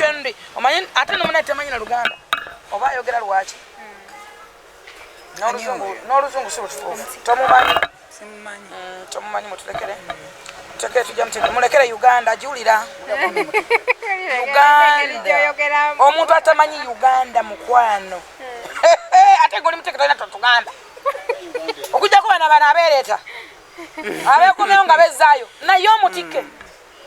Dictionary omanyi, ate nomunaye temanyi na Luganda, oba ayogera lwaki? N'oluzungu si lutuufu, tomumanyi. Simumanyi. Tomumanyi, mutulekere, mutekere, tujja mutekere, mulekere Uganda agiwulira. Uganda, omuntu atamanyi Uganda, mukwano, ate goli mutekere, tolina totugamba okujjako bana bano abeereeta abeekomyewo nga bezzaayo naye omutikke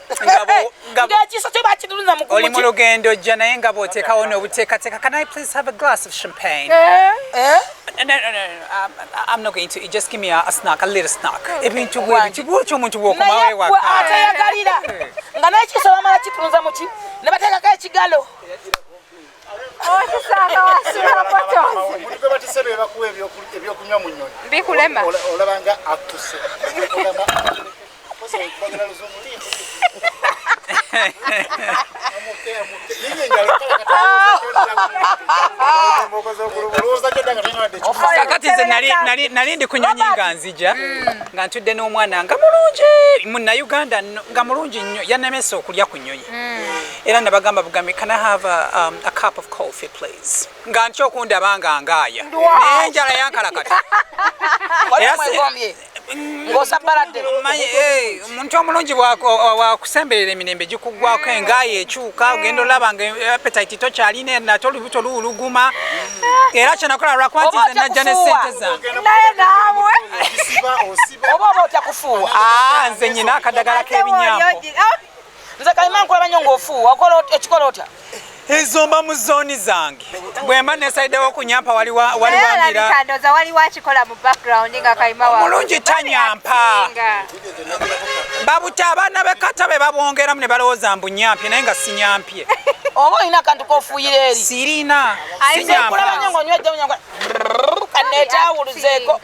ng'ekiso kyo bakitunza. Oli mu lugendo ojja, naye nga bw'oteekawo n'obuteekateeka, "Can I please have a glass of champagne?" Eh? No, no, no, no. I'm not going to. Just give me a snack, a little snack. Ebintu bwe biti bwotyo omuntu bw'okomawo Naye gwe ewaka. ateyagalira nga n'ekiso bamala kitunza muki ne bateekako ekigalo. Okisanga wasula potozi. Omuntu gwe batisse be bakuwa ebyokunywa mu nnyonyi. Bikulema. Olaba nga attuse. Ogamba, "Bagala luzungu lingi." Amuke, amuke. Yinye enjala, kale kati olowooza kyodda nga tonywadde ekikusa. Kakati nze nali ndi ku nyonyi nga nzija, nga ntudde n'omwana nga mulungi, Munnayuganda nno, nga mulungi nnyo, yannemesa okulya ku nnyonyi. Era nabagamba bugambi, "Can I have a cup of coffee, please?" Nga ntya okundaba nga ngaaya, naye enjala yankalakata. Wali Era omwegombye ng'osabbaladde. Manyi, omuntu omulungi bwakusemberera, emirembe gikuggwako, engaaya ekyuka, ogenda olaba nga appetite tokyalina, nate olubuto luwuluguma. Era kyenakola, lwakuba nti Oba nze otya najja ne kufuuwa. sente zange. Naye naawe. Osiba, osiba. Oba otya kufuuwa? Ah, nze nyina akadagala k'ebinyampo. Nze kalima nkulaba nnyo ng'ofuuwa, okola ekikola otya? Ezo mba mu zooni zange, bwe mba nesaiddewo okunyampa wali wali Naye wangira. alabika ndooza waliwo akikola mu background nga Kayima wa Omulungi tanyampa. Babuta abaana bekata be babwongeramu ne balowooza mbu nyampye, naye nga sinyampye. Oba olina akantu kofuuyira eri? Sirina. Ayi, Nze nkulaba nnyo Sinyampa. ng'onywedde, kaneetawuluzeeko.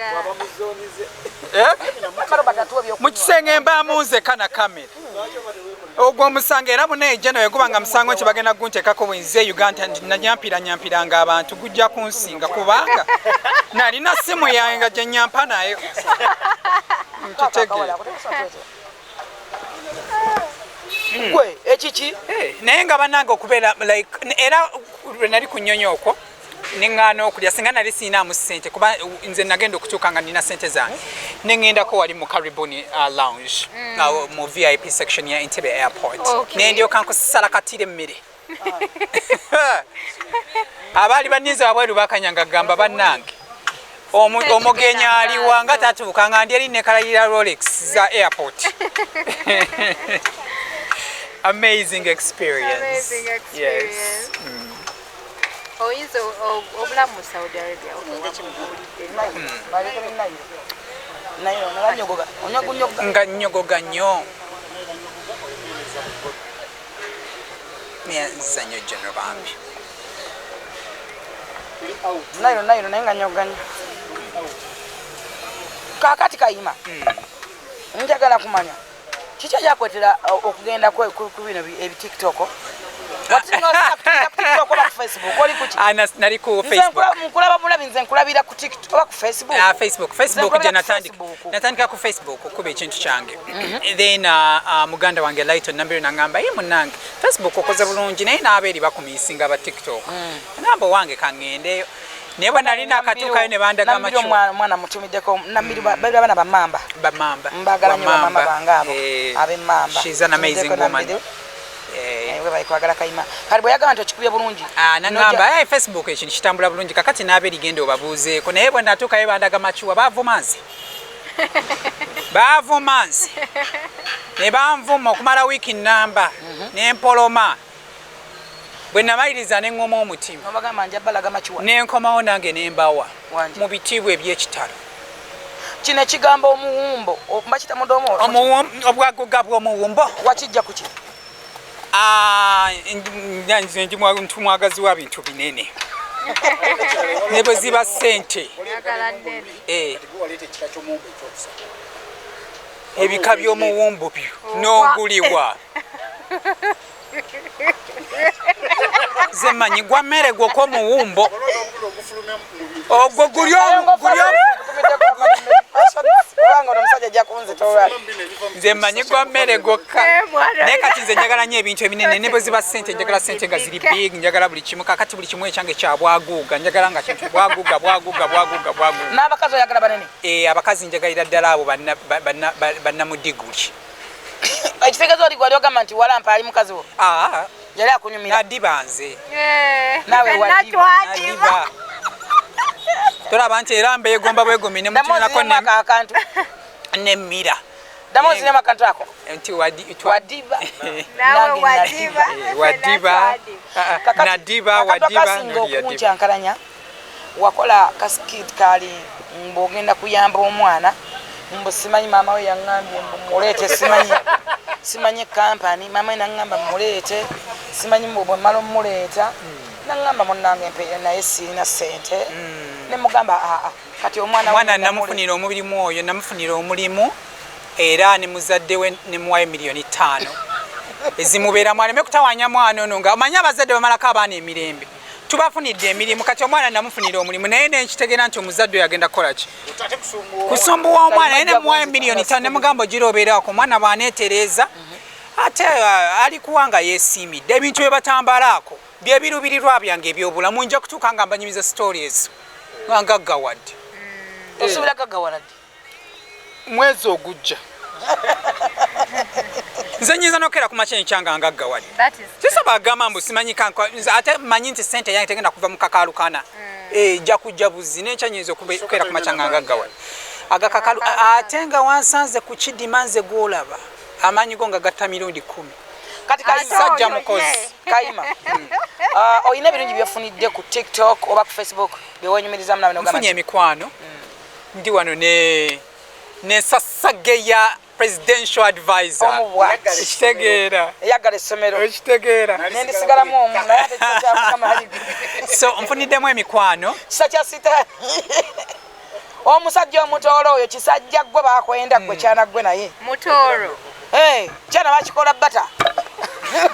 Mu kisenge mbaamu nzeka na kamera. Ogwo omusango era muneejja naye guba nga musango nti bagenda gunteekako bwenze e Uganda nti nanyampira nyampiranga abantu, gujja kunsinga kubanga nalina simu yange nga gye nyampa nayo, nkitegeera. Gwe ekiki? Naye nga bannange okubeera like, era lwe nali ku nnyonyi okwo neŋŋaana okulya, singa nali siinaamu ssente, kuba nze nagenda okutuuka nga nina ssente zange, neŋŋendako wali mu Cariboni Lounge, mu VIP section ya Entebbe Airport. Nendyoka nkusala katira emmere. Abaali baninze wabweru bakanyanga gamba, "Bannange, omugenyi aliwa nga tatuuka?" Nga ndi eri nekalayira Rolex za airport. Amazing experience. Amazing experience. Yes. Oyinza obulamu mu Saudi Arabia obuwulidde? Naye onyogoga, onyogunyoga. Nga nnyogoga nnyo, nyanza nnyo General bambi. Nayo nayo, naye nga nyoga nnyo. Kaakati Kayima, njagala kumanya kiki ekyakwetera okugenda ku bino ebitiktok. TikTok oba ku Facebook, oli kuki? Ah, nali ku Nze Facebook. nkulaba bulabi, nze nkulabira ku TikTok oba ku Facebook? Ah, Facebook, Facebook. Nze Gye nkulabira ku natandika. Facebook. Natandika ku Facebook okuba ekintu kyange, then muganda wange Lighton Nambiro nangamba, "Ye munange, Facebook okoze bulungi, naye n'abeeri bakumisinga ba TikTok." Namba owange kaŋŋendeyo, naye bwe nali nakatuukayo ne bandaga Nambiro. amacu. Omwana mutumiddeko Nambiro, bali abaana bamamba. Bamamba. Mbagala nnyo bamama bange abo ab'emmamba. She's an amazing Tumiddeko woman. Nambiro. Bwe bali kwagala Kayima, kati bwe yagamba nti okikubye bulungi, Ah, nangamba, "Hey, Facebook ekintu kitambula bulungi, kakati n'abeeri genda obabuuzeeko." Naye bwe natuukayo bandaga macuwa, baavuma nze, baavuma nze ne banvuma okumala wiiki namba nempoloma. Bwe namaliriza ne ŋŋoma omutima. Nobagamba, "Nja balaga makiwa." Ne nkomawo nange ne mbawa Wangi. mu bitiibwa eby'ekitalo. Kino ekigambo omuwumbo bakita mudomo? Obwaguga bw'omuwumbo. Wakijja kuki? Ah, nze ndi mwagazi wa bintu binene, ne bwe ziba ssente. Oyagala nnene. Gwe waleeta ekika ky'omuwumbo ekyokusatu. Ebika by'omuwumbo byo n'oguliwa ze manyi gwa mmere gwokka omuwumbo. Waliwo n'omuliro ogufulumya mu bintu. Ogwo guli Kubanga ono omusajja ajja kunzita olwali. Bino. Nze mmanyi gwa mmere gwokka. Eh, mwana. Naye kati nze njagala nnyo ebintu ebinene, ne bwe ziba ssente njagala ssente nga ziri big, njagala buli kimu. Kakati buli kimu ekyange kya bwaguuga, njagala nga kintu bwaguuga, bwaguuga, bwaguuga, bwaguuga. N'abakazi oyagala banene? Eh, abakazi njagalira ddala abo bannamudiguli. Ekitegeeza oli gwali ogamba nti walampa ali mukazi wo? Ah, yali akunyumira? Nadiba nze. Eh, Naawe ffenna wadiba. twadiba. Nadiba. Tolaba nti era mbeegomba bwegomi ne mutunulako. Damu ako akantu. Nemmira. Damu ozinemu akantu ako. Nti wadiba. Naawe Nange wadiba. Eh, wadiba. Ffenna twadiba. Ah, ah, Kakati- nadiba akantu wadiba akasinga noli yadiba. okunkyankalanya, wakola kasikit kali mbu ogenda kuyamba omwana, mbu simanyi maama we yaŋŋambye mbu muleete, simanyi kampani, maama we naŋŋamba muleete, simanyi mbu bwe mmala omuleeta naŋŋamba munnange mpe naye sirina ssente, ne mugamba aa kati omwana Omwana we namufunira omulimu oyo, namufunira omulimu era ne muzadde we nemuwayo 5 miliyoni ezimubeeramu aleme kutawanya mwana ono, nga omanyi abazadde bamalako abaana emirembe. Tubafunidde emirimu, kati omwana namufunira omulimu, naye nenkitegeera nti omuzadde oyo agenda kukola ki? Ate kusumbuwa. Kusumbuwa omwana. Naye nemuwayo 5 miliyoni, nemugamba ogira obeerako omwana bw'aneetereeza ate alikuwa nga yeesiimidde ebintu bye batambalaako byebirubirirwa byange ebyobulamu. Nja kutuuka nga mbanyumiza story ezo nga ngaggawadde. Osuubira gaggawaladde? Mwezi ogujja nze nyinza nokera ku makya enkyanga ngaggawadde. That is Sisaba agamba mbu simanyi nze ate manyi nti sente yange tegenda kuva mu kakaalukana. Ejja kujja buzi nenkya nyinza okukeera ku makya nga ngaggawadde agakakalu, ate nga wansanze ku kidima nze gwolaba amaanyi go nga gatta mirundi 10. Kati Kayima, Sajja Oyo, mukozi. ye. Kayima, olina ebirungi byofunidde ku TikTok oba ku Facebook byewenyumirizamu nawe nogamba Nfunye nti emikwano, ndi wano ne nensasage ya presidential advisor. Omu bw'ati. Ekitegeera? Eyaggala essomero. Ekitegeera? Nendisigalamu omu, naye ate kisa kya Mukama ali. So nfuniddemu emikwano. Kisa kya sitaani. Omusajja omutoolo oyo kisajja gwe bakwenda gwe kyana gwe naye. Mutooro. Eh, kyana bakikola bata,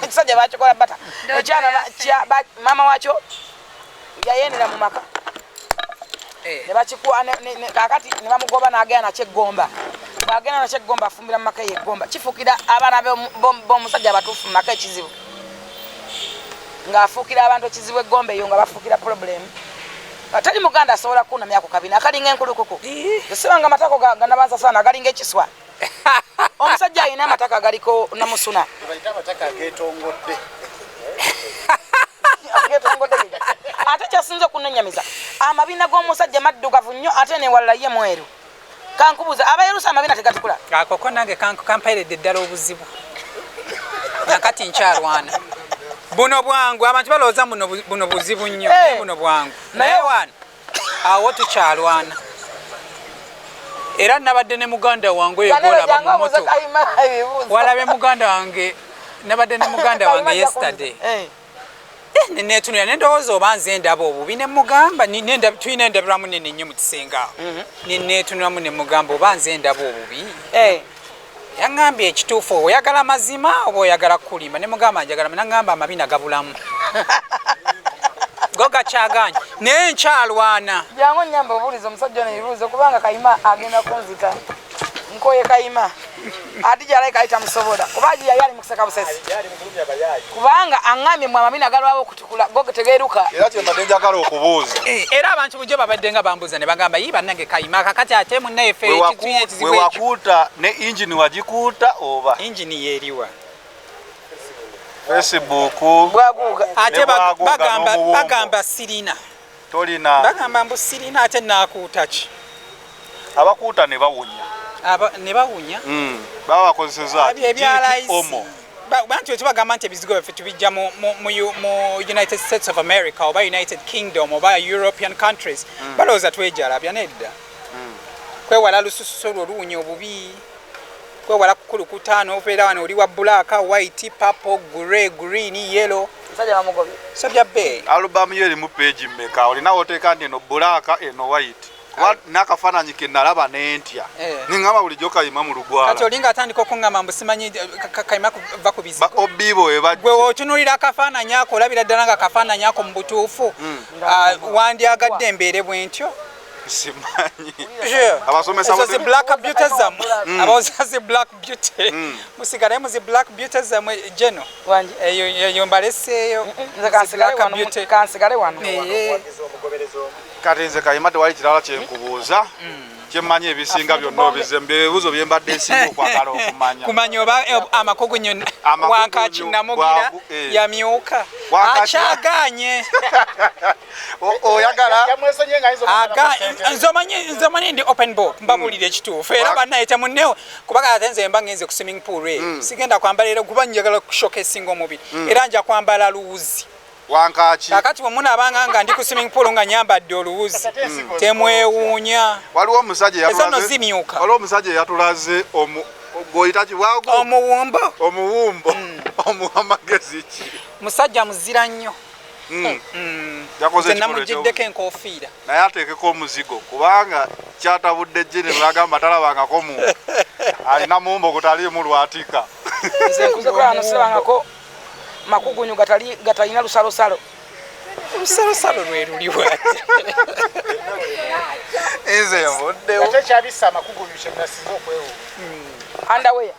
ekisajja bakikola bata. Ndoto Ekyana yaffe. maama wakyo yayendera mu maka ne bakikuwa kakati ne bamugoba n'agenda nakyo eggomba. Bwagenda nakyo eggomba, afumbira mu maka eyo eggomba, kifuukira abaana b'omusajja abatuufu mu maka ekizibu, ng'afuukira abantu ekizibu eggomba eyo, nga bafuukira problem. Teri muganda asobola kunamya ku kabina akalinga enkulukuku. Esibanga amatako ganabansasaana agalinga ekiswa. Omusajja alina amatako agaliko namusuna. Bayita amataka agetongodde. Agetongodde ge. Ate kyasinze okunnenyamiza, amabina g'omusajja maddugavu nnyo, ate newalala ye mweru. Kankubuuza, abayerusa amabina tegatukula? Akoko nange kampayiredde ddala obuzibu, nakati nkyalwana. Buno bwangu, abantu balowooza buno buzibu nnyo. Eh. Naye buno bwangu, naye wano awo tukyalwana. Era nabadde ne muganda wange oyo gwolaba mu motoka, walabe muganda wange, nabadde ne muganda wange yesterday. Netunula nendowooza oba nze ndaba obubi, nemugamba tulina endabirwamu nene nnyo mu kisenge awo. Nenetunulamu nemugamba oba nze ndaba obubi. Yaŋŋambye ekituufu, oyagala mazima oba oyagala kulimba? Nemugamba njagala. Naŋŋamba amabina gabulamu go gakyaganye, naye nkyalwana. Jangu nyamba obuuliza omusajja ono ebibuuzo, kubanga Kayima agenda kunzita. Nkoye Kayima ati gyalaika ali tamusobola, kuba agi yali ali mukuseka busesi, Yali mukulumya abayaayi. Kubanga aŋŋambye mwe amabina galwawo okutukula, go tegeeruka. Era kyembadde njagala okubuuza. Eh, era abantu bulijjo babadde nga bambuuza ne bagamba, yi bannange Kayima kakati ate munnaye tulina ekizibu We ekyo. Wakuuta ne engine wagikuuta oba? Engine yeeriwa? Facebook. Bwaguuga. Ate Ne bwaguuga n'omuwumbo. bagamba sirina. Tolina? Bagamba mbu sirina, ate naakuuta ki? Abakuuta ne bawunya. Ne bawunya. Baba bakozeseza Ebyo ebyalayisi. Omo. Bantu tubagamba nti ebizigo byaffe tubijja mu United States of America oba United Kingdom oba European countries, balowooza twejalabya. Nedda, kwewala lususu olwo luwunya obubi, kwewala kukulukuta n'obeera wano oli wa black, white, purple, grey, green, yellow. Musajja bamugobye. So bya bbeeyi. Alubamu yo erimu peegi mmeka? Olina woteeka nti eno black, eno white? Kuba n'akafaananyi ke nalaba n'entya. Eh. Niŋŋamba bulijjo Kayima mu Kati lugwala. olinga atandika okuŋŋamba mbu simanyi Kayima kuva ku bizigo. Ba obibo we bajja. Gwe otunulira akafaananyi ako, olabira ddala nga akafaananyi ako mu butuufu, ah, wandyagadde embeere bwe ntyo. Simanyi. Abasomesa Ezo zi black beauty zammwe, abawoza zi black beauty, musigale mu zi black beauty zammwe geno. Wangi. Eyo eyo mbaleseeyo. Nze kansigale Black wano, beauty. kansigale wano. Eh, Kati nze Kayima tewali kirala kyenkubuuza kyemmanyi, ebisinga byonna obize ebibuuzo bye mbadde nsinga okwagala okumanya. Kumanya oba amakugunyu. Amakugunyu, Wankaki namugira yamyuka. Akyaganye. Oyagala Yamwesonye nga ayinza Aga okufuna sente. nze omanyi ndi open book, mbabulira ekituufu era bannaye temunnewo, kubanga ate nze mba ngenze ku swimming pool eyo sigenda kwambala, era kuba njagala kushoka esinga omubiri, era nja kwambala luwuzi. Wankaki. Kakati bwe munaabanga nga ndi ku swimming pool nga nyambadde oluwuzi, Ate ensigo temwewuunya. Waliwo omusajja Ezo nno zimyuka. Waliwo omusajja eyatulaze gwoyita kibwago. Omuwumbo. Omuwumbo omuwa amagezi ki? Musajja muzira nnyo. Yakoze Nze ekikolwa namugiddeko enkofiira. Naye ateekeko omuzigo, kubanga kyatabudde jjini lwagamba talabangako muntu alina mumbo gutaliimu lwatika. Nze nkuze kulaba nosirabangako makugunyu gatalina lusalosalo. Olusalosalo lwe luliwa? Nze nvuddewo. Ate kyabisa amakugunyu kyenasinze okwewuunya. Underwear.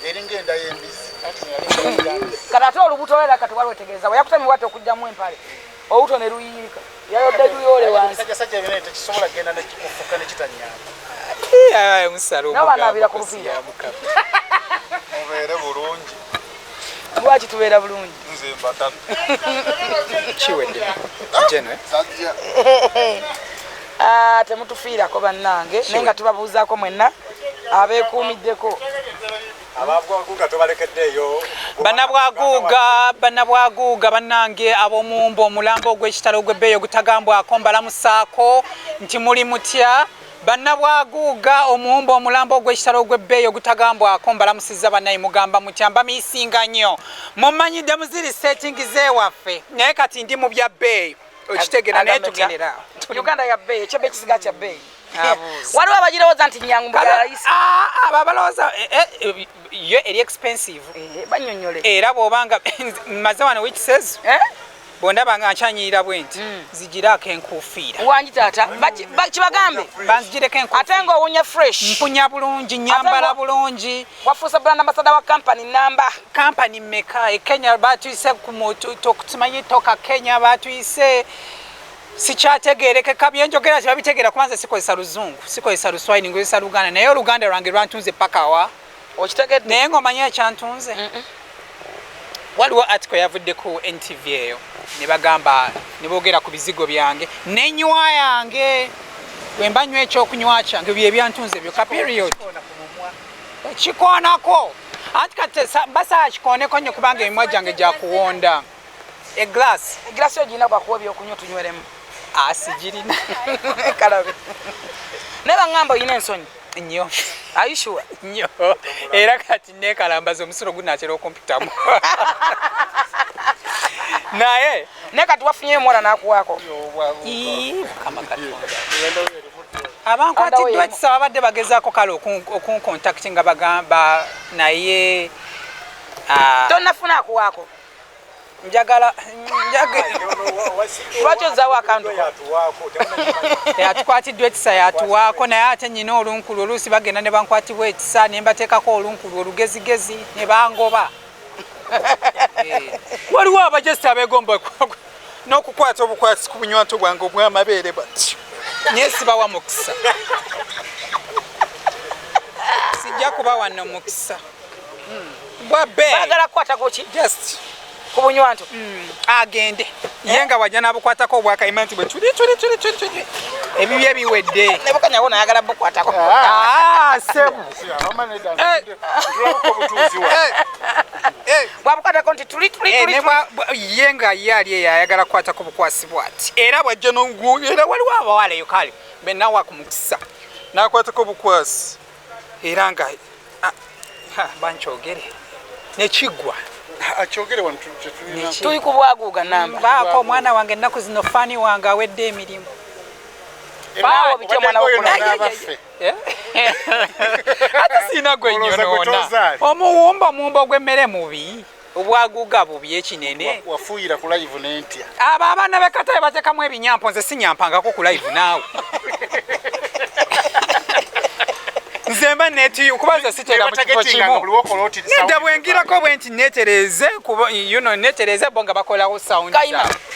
Eringa enda y'embizi, anti nali mbizi. Kati ate olubuto lwera kati walwetegereza bwe yakutamye bwati okugyamu empale, olubuto ne luyiika, yayodde luyole wansi. Sajjasajja ebinene tekisobola kugenda nekufuka nekitanyamba. Musalo. Nabo banaabira ku lupiira. Mubeere bulungi. Lwaki tubeera bulungi? Nze mbatatu. Kiwedde geno, eh? Sajja. Ah, temutufiirako bannange, naye nga tubabuuzaako mwenna abeekuumiddeko. Ababwaguuga tobalekeddeeyo. Bannabwaguuga, bannabwaguuga bannange, ab'omuwumbo omulambo ogw'ekitalo ogw'ebbeeyi ogutagambwako, mbalamusaako nti muli mutya? Bannabwaguuga, omuwumbo omulambo ogw'ekitalo ogw'ebbeeyi ogutagambwako, mbalamusizza bannaye. Mugamba mutya? Mbamiisinga nnyo. Mumanyidde muziri setting z'ewaffe, naye kati ndi mu bya bbeeyi, okitegeera? Naye Agambe tugendera. Uganda ya bbeeyi, ekyebbe ekisiga kya bbeeyi. Abuuza. Waliwo abagirowooza nti nyangu mbuyalayisi. Ah, abo abalowooza yo eri expensive. Banyonyole. Era bw'obanga maze wano weeks ezo, bwondaba nga nkyanyirira bwe nti, nzigiraako enkuufiira. Wangi taata. Kibagambe. Banzigireko enkuufiira. Ate ng'owunya fresh. Mpunya bulungi, nyambala Ate bulungi. Wafuuse brand ambassador wa company namba. Kampani mmeka e Kenya batuyise tumanyi toka Kenya batuyise, sikyategerekeka byenjogera tebabitegeera, kubanza sikozesa Luzungu, sikozesa Luswahili, nkozesa Luganda, naye Oluganda lwange lwantunze paka wa. Okitegedde? Naye ng'omanyi ekyantunze, waliwo article yavudde ku NTV eyo ne bagamba, ne boogera ku bizigo byange nenywa yange, bwe mba nywa ekyokunywa kyange, bye byantunze byokka, period. Kikoonako anti kati basaa kikooneko nnyo, kubanga emimwa gyange gyakuwonda eglass. Egirasi ogirina, bwakuwa ebyokunywa tunyweremu. Asigirina. Kalabe, naye baŋŋamba olina ensonyi. Nnyo. Are you sure? Nnyo, era kati neekalambaza omusulo gunaatera okumpitamu, naye Naye kati wafunyeyo omuwala n'akuwaako? Ii, Mukama Katonda, abankwatiddwa ekisa babadde bagezaako kale okuncontacti nga bagamba, naye Tonnafuna akuwaako? Njagala Lwaki ozaawo akantu ko? Yatuwaako. Atukwatiddwa ekisa yatuwaako, naye ate nyina olunkulu, oluusi bagenda ne bankwatibwa ekisa ne mbateekako olunkulu olugezigezi ne bangoba. Waliwo abajesi abeegomba n'okukwata obukwasi ku bunywanto bwange obw'amabeere batyo, naye sibawa mukisa, sijja kubawa nno mukisa bwa bbeeyi. Baagala kukwatako ki? Just Ku bunywanto? Agende ye nga wajja n'abukwatako obwakayima nti bwe tuli tuli tuli tuli tuli ebibye biwedde. Nebukanyawo nayagala bukwatako. Ah, sebu. Tulabako obutuuzi wa Bwabukwatako nti tuli tuli tuli. Ne ye nga ye ali eyo ayagala kukwatako bukwasi bwati, era bwajja nongu, era waliwo abawala eyo kale benawa ku mukisa nakwatako bukwasi, era nga bankyogere nekiggwa. Akyogere wano tetulina. Tuli ku bwaguuga namba. Baako omwana wange ennaku zino faani wange awedde emirimu. Naawe bitya omwana Oyo wokulaba? n'abaffe. Eh? Ate siina gwe Olowooza gwe nnyonoona. tozaale. Omuwumba, omuwumba ogw'emmere mubi. Obwaguuga bubi ekinene. Wafuuyira ku live nentya. Abo abaana bekataye batekamu ebinyampo, nze sinyampangako ku live naawe. Nze mba netiyu kuba nze sitera mu kifo kimu. Nedda, bwengirako bwe nti netereze kuba netereze, bo nga bakolawo sound Kayima. zaabwe.